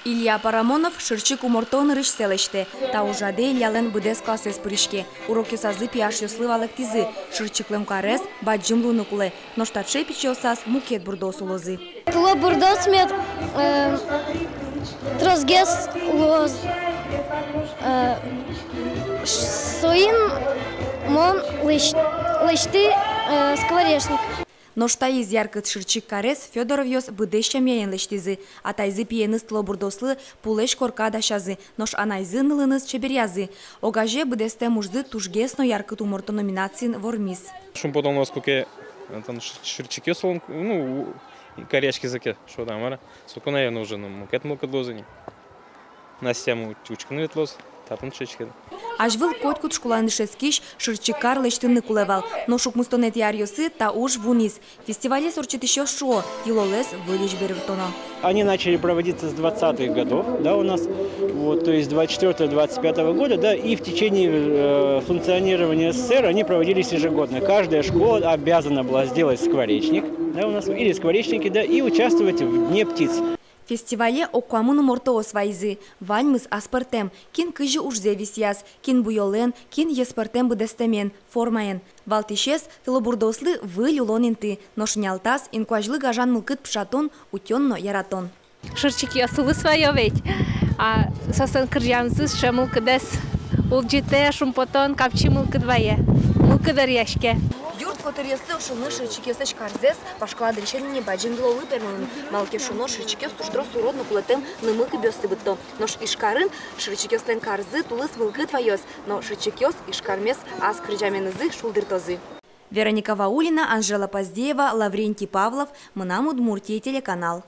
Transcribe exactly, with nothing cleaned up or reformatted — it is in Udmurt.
Илья Парамонов шырчик уморто нырысьсэ лэсьтэ. Та ужрадэ Ильялэн быдэс классэз пыриське. Урокъёсазы пияшъёслы валэктӥзы: шырчиклэн карез бадӟым луыны кулэ. Нош таӵе пичиосаз мукет бурдоос улозы. Тылобурдоос мед, э, тросгес луоз, э, соин мон лэсь-, лэсьтӥ, э, скворечник. Нош таиз яркыт шырчик карез Фёдоровъёс быдэс сямъяен лэсьтӥзы. Атайзы пиеныз тылобурдоослы пулэсь корка дасязы, нош анайзы нылыныз чеберъязы. Огазе быдэстэм ужзы тужгес но яркыт уморто номинациын вормиз. Шумпотон луоз, куке, э, тон шыр-, шырчикъёс солэн, ну, у-, каръяськизы ке, шуод-а, мар-а. Соку, наверно, уже, ну, мукет мылкыд луоз ини. Настя, м, учкыны ветлоз, татын шырчик. Азьвыл котькуд школаын дышетскись шырчик кар лэсьтыны кулэ вал, нош укмыстонэтӥ аръёсы та уж вуниз. Фестивалез ортчытӥсьёс шуо: йылолэз выльысь берыктоно. Они начали проводиться с двадцатых годов, да, у нас, вот, то есть двадцать четвёртого, двадцать пятого года, да, и в течение, э, функционирования СССР они проводились ежегодно. Каждая школа обязана была сделать скворечник, да, у нас, или скворечники, да, и участвовать в Дне птиц. Фестивале ог куамын умортоос вайизы. Ваньмыз аспӧртэм: кин кызьы ужзэ висъяз, кин буёлэн, кин йӧспӧртэм быдэстэмен, формаен. Валтӥсез — тылобурдоослы выль улон инты, нош нялтас — инкуазьлы гажан мылкыд пыӵатон, утён но яратон. Шырчикъёс улыс ваё ведь, а соослэн кырӟамзы сыӵе мылкыдэз улӟытэ, шумпотон, капчи мылкыд вае, мылкыд ӧръяське. Юрт котыръёсы ошоно шырчикъёслэсь карзэс вашкала дырысен ини бадӟым йылолы пӧрмемын. Малы ке шуоно, шырчикъёс туж трос урод но кулэтэм нымы-кыбеосты быдто. Нош Ижкарын шырчикъёслэн карзы тулыс мылкыд ваёз, но шырчикъёс ижкармес ас кырӟаменызы шулдыртозы. Вероника Ваулина, Анжела Поздеева, Лаврентий Павлов, «Мынам Удмуртие» телеканал.